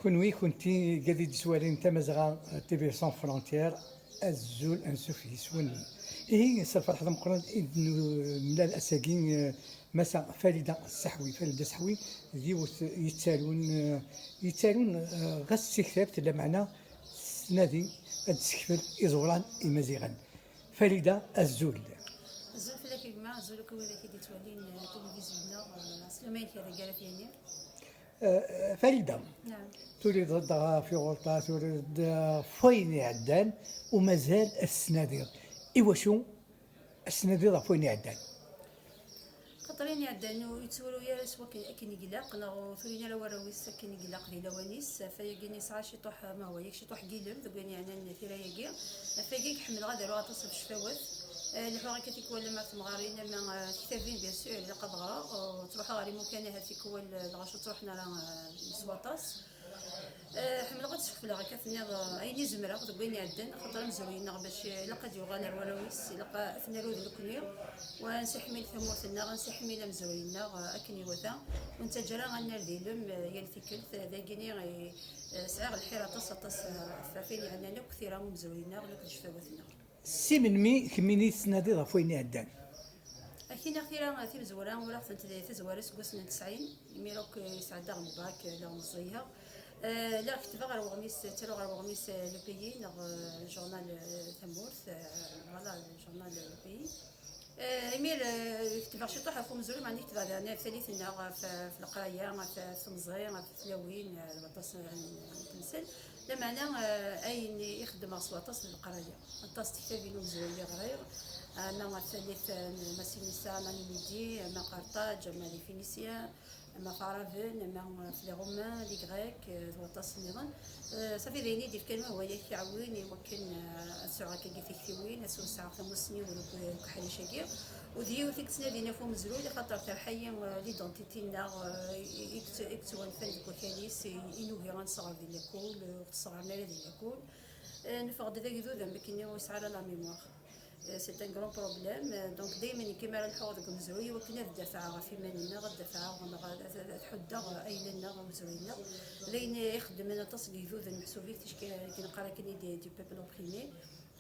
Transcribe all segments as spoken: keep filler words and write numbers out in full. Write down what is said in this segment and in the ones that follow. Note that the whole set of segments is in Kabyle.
Kunwi, kunti, gad i d-yettwalin Tamazɣa T V Sans Frontières, azul ansuf yes-wen. Ihi, s lferḥ d ameqqran i d-nemlal ass-agi, eh, Massa Farida Saḥwi. Farida Saḥwi d yiwet yettarun, eh, yettarun, eh, ɣas s tektabt, lameɛna tettnadi ad d-tessekfel iẓuran imaziɣen. Farida, azul. Azul fell-ak a gma, azul akk i widak i d-yettwalin, eh, tilivizyu-nneɣ, eh, slama-inek ar deg ara t-yani. Eh, Farida, Naam. Turiḍ-d ɣef Iɣulṭa, turiḍ-d ɣef wayen iɛeddan, u mazal ad tettnadiḍ. Iwacu ad tettnadiḍ ɣef wayen iɛeddan? Xaṭer ayen iɛeddan ur yettwaru ara s wakken akken i ilaq, neɣ ur turin ara warraw-is akken i ilaq di lawan-is. Ɣef wayagi yesɛa ciṭuḥ, ma hwa yak ciṭuḥ n yilem deg wayen yeɛnan tira-agi. Ɣef wayagi i ḥemmleɣ ad aruɣ aṭas ɣef ccfawat. Eh, leḥḥuɣ akka tikwal ama ɣer temɣarin, ama, eh, tektabin, bien sûr, ilaq ad ɣreɣ. Eh, ttruḥuɣ ɣer imukan ahat tikwal, eh, lɣaci ur ttruḥen ara, eh, s waṭas. Eh, ḥemmleɣ ad ssekfleɣ, akka tenniḍ, eh, ayen i zemreɣ deg wayen iɛeddan, axaṭer amezruy-nneɣ bac, eh, ilaq ad yuɣal ar warraw-is, ilaq ad t-naru d nekkni, wa ad nsiḥmil tamurt-nneɣ, ad nsiḥmil amezruy-nneɣ, eh, akken iwata, ur nettaǧǧa ara ad nerr d ilem, eh, yal tikkelt, eh, dagini, eh, eh, sɛiɣ lḥir aṭas, aṭas, eh, ɣef wayen yeɛnan akk tira n umezruy-nneɣ, akk d ccfawat-nneɣ. Si melmi kemmini tettnadiḍ ɣef wayen iɛeddan? Akinaɣ tira timezwura, uraɣ-tent di tazwara seg wass n tesɛin, imir akk yesɛeddaɣ lbak, la meẓẓiyeɣ. Eh, lliɣ ketbeɣ ɣer weɣmis, ttaruɣ ɣer weɣmis, eh, Le Pays, neɣ, eh, journal, eh, Tamurt, eh, voilà, journal Le Pays. Eh, imir, eh, ketbeɣ ciṭuḥ ɣef umezruy, meɛna ketbeɣ daɣen ɣef tallit-nneɣ, ɣef, ɣef leqraya, ɣef, ɣef temẓi, ɣef tlawin, eh, d waṭas n, n temsal. Lameɛna, eh, ayen i xeddmeɣ s waṭas d leqraya. Aṭas n tektabin n umezruy i ɣriɣ, ama ɣef tallit n Massinissa, ama Numidi, ama Qarṭaǧ, ama les Phéniciens, ama f Aɛraben, ama f les Romains, les Grecs, eh, d waṭas nniḍen. Eh, safi d ayen i d-ifkan wahwa-yak iɛwin i wakken, eh, ad sɛuɣ akkagi tiktiwin, ad swesɛeɣ tamussni-w deg, deg uḥric-agi. U d yiwet i yettnadin ɣef umezruy, axaṭer terḥa-yi, eh, l'identité-nneɣ, eh, i, i, i yettwanfan deg wakal-is, i, i nugi ad nesɣer di lakul, eh, ur ɣ-tesɣaren ara di lakul. Eh, neffeɣ-d d agdud am wakken ur yesɛi ara la mémoire. Eh, c'est un grand problème. Eh, donc, daymen nekk mi ara lḥuɣ deg umezruy, i wakken ad dafɛeɣ ɣef iman-nneɣ, ad dafɛeɣ neɣ ad, ad, ad ḥuddeɣ ayla-nneɣ, amezruy-nneɣ. D ayen ixeddmen aṭas n yegduden, meḥsub i ticki, akken qqar akken, i di, du peuple opprimé.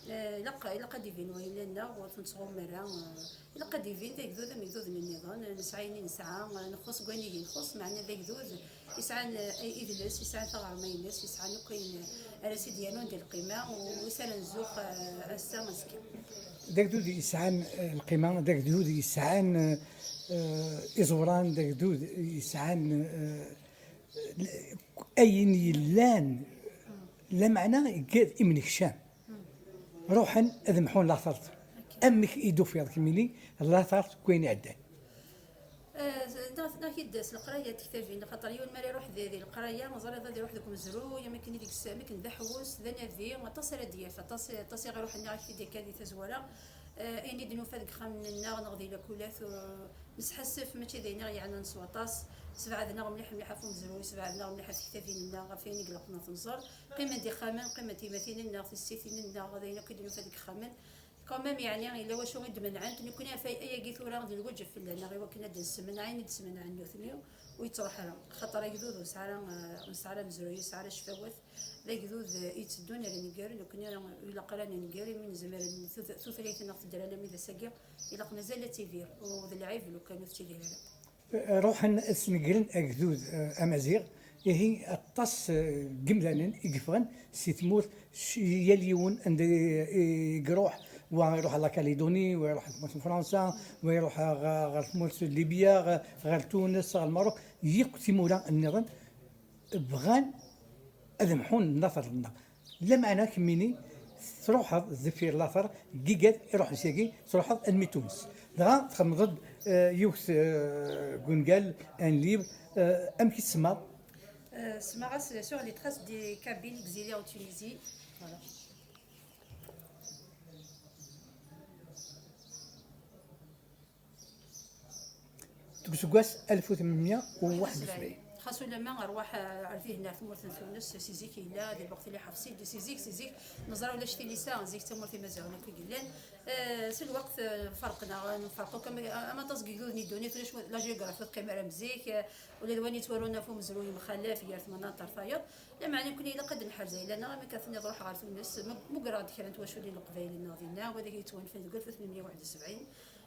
Eh, ilaq, ilaq ad d-ibin wayla-nneɣ, ur ten-nettɣumma ara. Eh, ilaq ad d-ibin d agdud am igduden nniḍen, eh, nesɛa ayen i nesɛa, eh, nxuṣ deg wayen i nxuṣ, meɛna d agdud yesɛan, eh, idles, yesɛan taɣerma-ines, yesɛan akk ayen ara s-id-yernun di lqima, u wis ara nzux, eh, ass-a, azekka. D agdud yesɛan, eh, lqima, d agdud yesɛan, eh, iẓuran, d agdud yesɛan, eh, ayen yellan, lameɛna igad imnekcam. Ruḥen ad mḥun later. Amek i d-tufiḍ kemmini later deg wayen iɛeddan? Eh, neɣ, neɣ kid s leqraya n tektabin, xaṭer yiwen mi ara iruḥ di, di leqraya, ẓriɣ ad iruḥ deg umezruy, am akken i deg-s, am akken d aḥewwes, d anadi, aṭas ara d-yaf, aṭas, aṭas i ɣ-iruḥen, neɣ ak-t-id-akka di tazwara. Eh, ayen i d-nufa deg yixxamen-nneɣ neɣ di lakulat, eh, nesḥassef, mačči d ayen i ɣ-yeɛnan s waṭas. Sbeɛden-aɣ mliḥ mliḥ ɣef umezruy, sbeɛden-aɣ mliḥ ɣef tektabin-nneɣ, ɣef ayen i ilaqen ad t-nẓer. Qqimen-d ixxamen, qqimen-d tyemmatin-nneɣ, tissatin-nneɣ, d ayen akk i d-nufa deg yixxamen. Quand même, yeɛni, yella wacu i d-menɛent, nekkni ɣef ay-, ayagi tura d lwaǧeb fell-aneɣ i wakken ad d-nsemmenɛ ayen i d-smenɛen nutni, ur yettruḥ ara. Axaṭer agdud ur nesɛi ara, eh, ur nesɛi ara amezruy, ur nesɛi ara ccfawat. D agdud, eh, i yetteddun ar nnger, nekkni ur ilaq ara ad nenger, imi nezmer, tud-, tutlayt-nneɣ tedder alammi d ass-agi, ilaq mazal ad tidir, u d lɛib lukan ur tettidir ara. Ruḥen ad snegren agdud, eh, amaziɣ. Ihi aṭas, eh, n yimdanen i yeffɣen si tmurt, c-, yal yiwen anda i, i iruḥ, wa iruḥ ɣer la Calédonie, wa iruḥ ɣer tmurt n Fransa, wa iruḥ ɣer, ɣer tmurt n Libya, ɣer, ɣer Tunes, ɣer Lmerruk, yakk timura nniḍen bɣan ad mḥun later-nneɣ. Lameɛna kemmini truḥeḍ deffir later, n yigad iruḥen syagi, truḥeḍ almi Tunes. Dɣa txedmeḍ-d, eh, yiwet, eh, n wungal, un livre, eh, amek i tsemmaḍ? Euh, semmaɣ-as Sur les traces des Kabyles exilés en Tunisie. Voilà. Deg useggas alef u tmenmya u waḥed u sebɛin. Xas ulamma rrwaḥ, eh, ar dihin ar tmurt n Tunes, si zik yella, di lweqt-nni ḥefsi-d, si zik, si zik, neẓra ulac tilisa, zik d tamurt imaziɣen akk i yellan. Eh, s lweqt, eh, ferqen-aɣ, nferq akk am, am aṭas n yegduden i ddunit, ulac wa-, la géographie ur teqqim ara am zik, eh, ula d wayen yettwarun ɣef umezruy yemxalaf gar tmennaḍt ar tayeḍ. Lameɛna nekkni ilaq ad nḥerz ayla-nneɣ, am akka tenniḍ ruḥ ɣer Tunes, mug-, mugreɣ-d kra n twaculin n Leqbayel-nneɣ dinna, wid i yettwanfan deg alef u tmenmya u waḥed u sebɛin,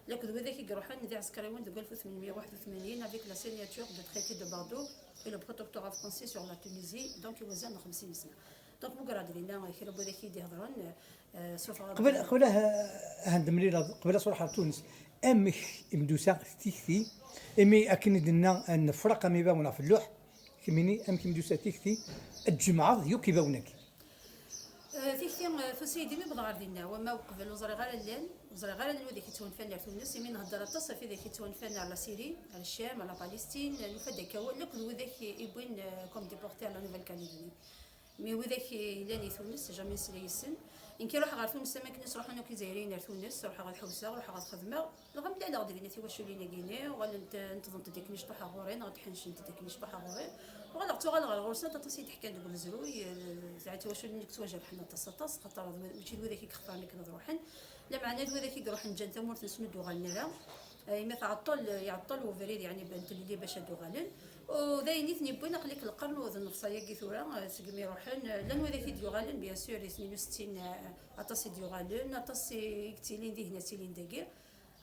akked widak i iruḥen d iɛsekriwen deg alef u tmenmya u waḥed u tmenyin avec la signature de traité de Bordeaux et le protectorat français sur la Tunisie, donc iwazan n xemsin sna. Donc mugreɣ-d dinna kra n widak i d-ihedren, eh, suffɣeɣ-d. Qbel, qbel ah, ah, nemlil, qbel ad nruḥ ɣer Tunes, amek i m-d-tusa tikti, imi akken i d-nenna ad nefreq am ibawen ɣef lluḥ, kemmini amek i m-d-tusa tikti ad tjemɛeḍ yakk ibawen-agi? Eh, tikti, eh, tusa-yi-d imi wwḍeɣ ɣer dinna, wama uqbel ur ẓriɣ ara llan, ur ẓriɣ ara llan widak yettwanfan ar Tunes, imi nhedder aṭas ɣef widak yettwanfan ar la Syrie, ar Ccam, ar la Palestine, nufa-d akka awal akked widak i wwin, eh, comme déporté ar la Nouvelle-Calédonie. Mi widak yellan i Tunes, jamais nesla yes-sen. Nekk ruḥeɣ ɣer Tunes am akken i s-ruḥen akk Izzayriyen ar Tunes, ruḥeɣ ad ḥewseɣ, ruḥeɣ ad xedmeɣ. Dɣa mlaleɣ-d dinna tiwaculin-agi-nni, uɣalent, eh, neṭḍent-d akken icṭuḥ ɣur-i, neɣ ḥencent-d akken icṭuḥ ɣur-i. Uɣaleɣ ttuɣaleɣ ɣer ɣur-sent, aṭas i d-ḥkan deg umezruy, eh, zeɛma tiwaculin-nni ttwajerḥen aṭas, aṭas, xaṭer d wid-, mačči d widak i yextaren akken ad ruḥen. Lameɛna d widak i iruḥen ǧǧan tamurt-nsen ur d-uɣalen ara. Eh, imi tɛeṭṭel, iɛeṭṭel ubrid, yeɛni, n tlelli bac ad d-uɣalen. U d ayen i ten-yewwin, aql-ik lqern u d nnefṣa-yagi tura, eh, segmi ruḥen. Eh, llan widak i d-yuɣalen, bien sûr, di tnin u settin, eh, aṭas i d-yuɣalen, aṭas i, i yettilin dihin, ad ttilin dagi.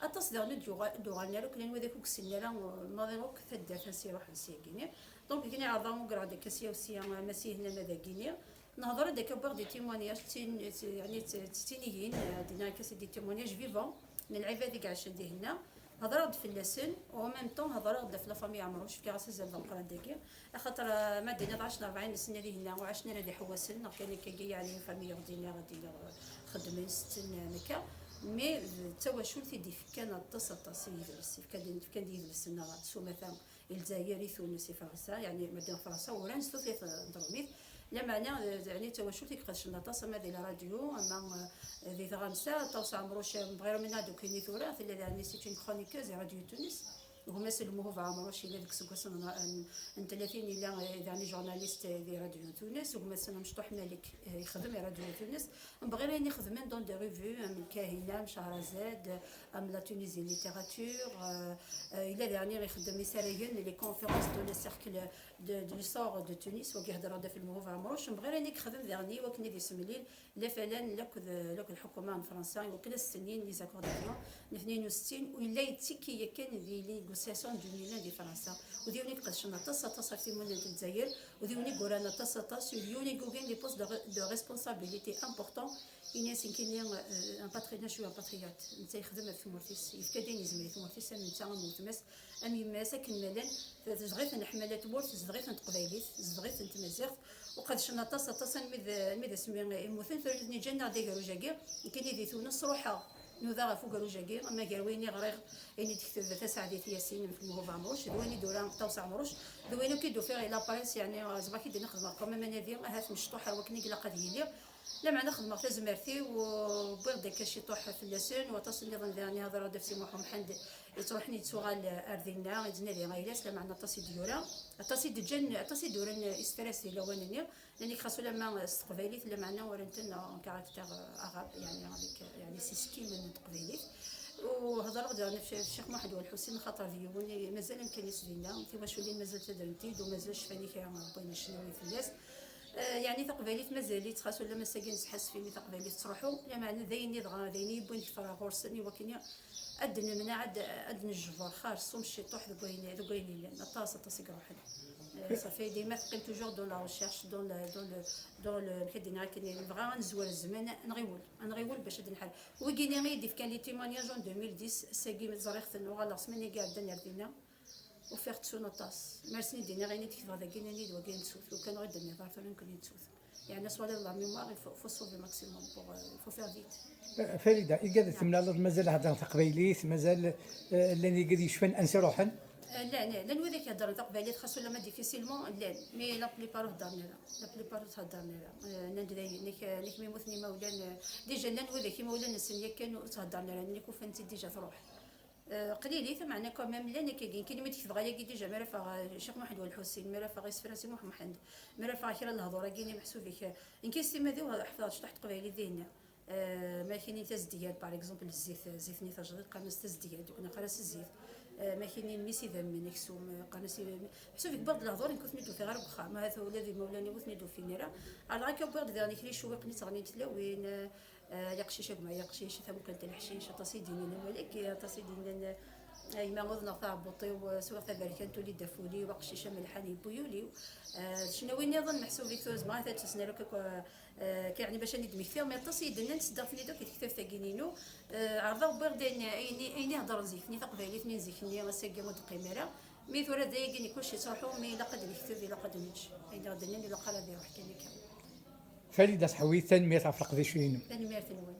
Aṭas daɣen ur d-yuɣa-, d-uɣalen ara, akk llan widak ur yessinen ara, eh, maḍi akk taddart ansi ruḥen syagi-nni. Donc, akken i ɛerḍeɣ, mugreɣ-d akka sya u sya, ama sihna, ama dagi-nni. Nehḍer-d akka, wwiɣ-d des témoignages, d tin-, d, yeɛni d, d tinigin, eh, dinna akka, c'est des témoignages vivants n lɛibad i iɛeccen dihinna. Hedreɣ-d fell-asen, u en même temps hedreɣ-d ɣef la famille Ɛemruc, fkiɣ-as azal d ameqqran dagi. Axaṭer, eh, ma d-tiniḍ ɛecrin, rebɛin sna dihinna, ur ɛacen ara d iḥewwasen, neɣ kan akkagi, yeɛni, famille ordinaire, ad d-iniɣ, eh, xeddmen, setten, eh, akka. Mais d tawacult i d-ifkan aṭas, aṭas i yidles, ifkan-d, fkan-d yidles-nneɣ s umata. I Lezzayer, i Tunes, i Fransa, yeɛni ma ddiɣ Fransa uran s tutlayt n tṛumit. Lameɛna, eh, yeɛni d tawacult i iqedcen aṭas, ama di la radio, ama, eh, di tɣamsa. Ṭawes Ɛemruc, eh, bɣiɣ ad d-iniɣ tura, tella yeɛni c'est une chroniqueuse i Radio Tunis. Gma-s Lmuhub Ɛemruc yella deg iseggasen n, n, n tlatin, yella, eh, yeɛni journaliste, eh, di Radio Tunis. Gma-s amecṭuḥ Malik, eh, yexdem i Radio Tunis. Bɣiɣ ayen ixedmen dans des revues, am Lkahina, am Chahrazad, am La Tunisie Littérature, euh, euh, yella daɣen ixeddem isaragen, les conférences de le cercle de, de l'histoire de Tunis, wagi hedreɣ-d ɣef Lmuhub Ɛemruc. Bɣiɣ ayen i yexdem daɣen i wakken ad isemlil lafalan lakk d, lakk d lḥukuma n Fransa, i wakken ad s-inin les accords d'Évian n tnin u settin, u yella yettekki yakan di négociation du Milan di Fransa. U d yiwen i iqedcen aṭas, aṭas ɣef timunent n Lezzayer, u d yiwen i yuran aṭas, aṭas, u d yiwen i yugin des postes de re-, de responsabilité importants. Ini-as nekkini, euh, un patriote, je suis un patriote. Netta yexdem ɣef tmurt-is, yefka-d ayen yezmer i tmurt-is, am netta, am weltma-s, am yemma-s, akken ma llan, tezdeɣ-iten leḥmala n tmurt, tezdeɣ-iten teqbaylit, tezdeɣ-iten tmaziɣt, u qedcen aṭas, aṭas, almi d, almi d asmi i mmuten. Tura nutni ǧǧan-aɣ-d agerruj-agi, nekkini di Tunes ruḥeɣ, nudaɣ ɣef ugerruj-agi, ama gar wayen i ɣriɣ, ayen i d-tekteb Taseɛdit Yasin, ɣef Lmuhub Ɛemruc, d wayen i d-tura Ṭawes Ɛemruc, d wayen akk i d-ufiɣ i la presse, yeɛni, zemreɣ ad k-id-iniɣ xedmeɣ quand même anadi, ahat mecṭuḥ ar wakken i ilaq ad yili. Lameɛna xedmeɣ tazmert-iw, u wwiɣ-d akka ciṭuḥ fell-asen, u aṭas nniḍen daɣen i hedreɣ-d ɣef Si Muḥ Umḥend, yettruḥen yettuɣal ar dinna, yettnadi ayla-s, lameɛna aṭas i d-yura, aṭas i d-ǧǧan, aṭas i d-uran isefra-s di lawan-nni. Nnan-ik xas ulamma s teqbaylit, lameɛna uran-ten en caractère arabe, yeɛni avec, yeɛni s isekkimen n teqbaylit. U hedreɣ daɣen ɣef Ccix Muḥend Welḥusin, xaṭer d yiwen i mazal amkan-is dinna, tiwaculin mazal ttadrent-id, u mazal cfan i kra n wayen icnawi fell-as. Eh, yeɛni taqbaylit mazal-itt, xas ulamma ass-agi nesḥassef imi taqbaylit tettruḥu, lameɛna d ayen i dɣa, d ayen i yewwin kter ɣur-sen, i wakken i ad d-nemneɛ, ad, ad d-nejber xar ṣṣum ciṭuḥ deg wayen, deg wayen yellan. Aṭas, aṭas i iruḥen. Eh, ṣafi, dima teqqim toujours dans la recherche, dans le, dans le, dans le, amek ad d-iniɣ akken, nebɣa ad nezwer zzman, ad nɣiwel, ad nɣiwel bac ad nḥal. Wigini i yi-d-ifkan les témoignages en deux mille dix, ass-agi ẓriɣ-ten, uɣaleɣ ssmana-agi iɛeddan ar dinna. Ufiɣ ttun aṭas. Mer sen-id-iniɣ ayen i d-ketbeɣ dagi, nnan-iyi-d wagi ad nettut. Lukan ur d-tenniḍ ara tura, nekkni ad nettut. Yeɛni, s wala la mémoire, il faut, faut sauver maximum pour, euh, il faut faire vite. Eh, Farida, igad temlaleḍ mazal heddren taqbaylit, mazal, eh, llan igad yecfan ansi ruḥen? Eh, llan, eh, llan widak heddren taqbaylit, xas ulamma difficilement, llan. Mais la plupart ur heddren ara. La plupart ur heddren ara. Eh, nnan-d dayen, nek, nek mi mmuten imawlan, eh, déjà llan widak imawlan-nsen yakan ur heddren ara, nek ufan-tt-id déjà truḥ. Eh, qlilit, meɛna quand même llan akkagi. Nekkini mi d-ketbeɣ ayagi déjà, mi ara ffɣeɣ, eh, Ccix Muḥend Wa Lḥusin, mi ara ffɣeɣ Isefra Si Muḥ Muḥend, mi ara ffɣeɣ kra n lehdur-agi-nni, meḥsub-ik, eh, nekk s timmad-iw ḥefḍeɣ cṭuḥ n teqbaylit dinna. Eh, ma kinin tazedgant, par exemple, zzit, zzit-nni tajdiṭ, qqaren-as tazedgant, ur neqqar-as zzit. Eh, ma kinin mmi-s idammen, aksum, eh, qqaren-as i-, meḥsub-ik wwiɣ-d lehdur, nekk ur ten-id-ufiɣ ara deg uxxam, ahat ula d imawlan-iw ur ten-id-ufin ara. Ɛerḍeɣ akka wwiɣ-d daɣen kra icewwiqen i ttɣennint tlawin, eh, Eh, ay aqcic a gma, ay aqcic, tamuqlant n leḥcic, aṭas i d-yennan awal-agi, aṭas i d-yennan, eh, a gma uḍneɣ taɛebbuḍt-iw, eh, swiɣ taberkant, tuli-d aful-iw, aqcic amelḥan yewwi ul-iw. Eh, d ccnawi nniḍen meḥsub-ik tura zemreɣ ad tt-ssnerɣ akk, eh, eh, yeɛni bac ad d-mmektiɣ, mais aṭas i d-nnan, seddaɣ-ten-id akk di tektabt-agi-inu. Eh, ɛerḍeɣ wwiɣ-d ayen, ayen, ayen i heddren zik-nni, taqbaylit-nni n zik-nni, ass-agi ur d-teqqim ara. Mi tura d ayagi nekk ur c-yettruḥu, mi ilaq ad d-nekteb, ilaq ad d-neǧǧ. Ayen i ɣ-d-nnan ilaq ara ad iruḥ kan akka. Farida Tḥewwit, tanemmirt ɣef leqdic-inu. Tanemmirt-nwen.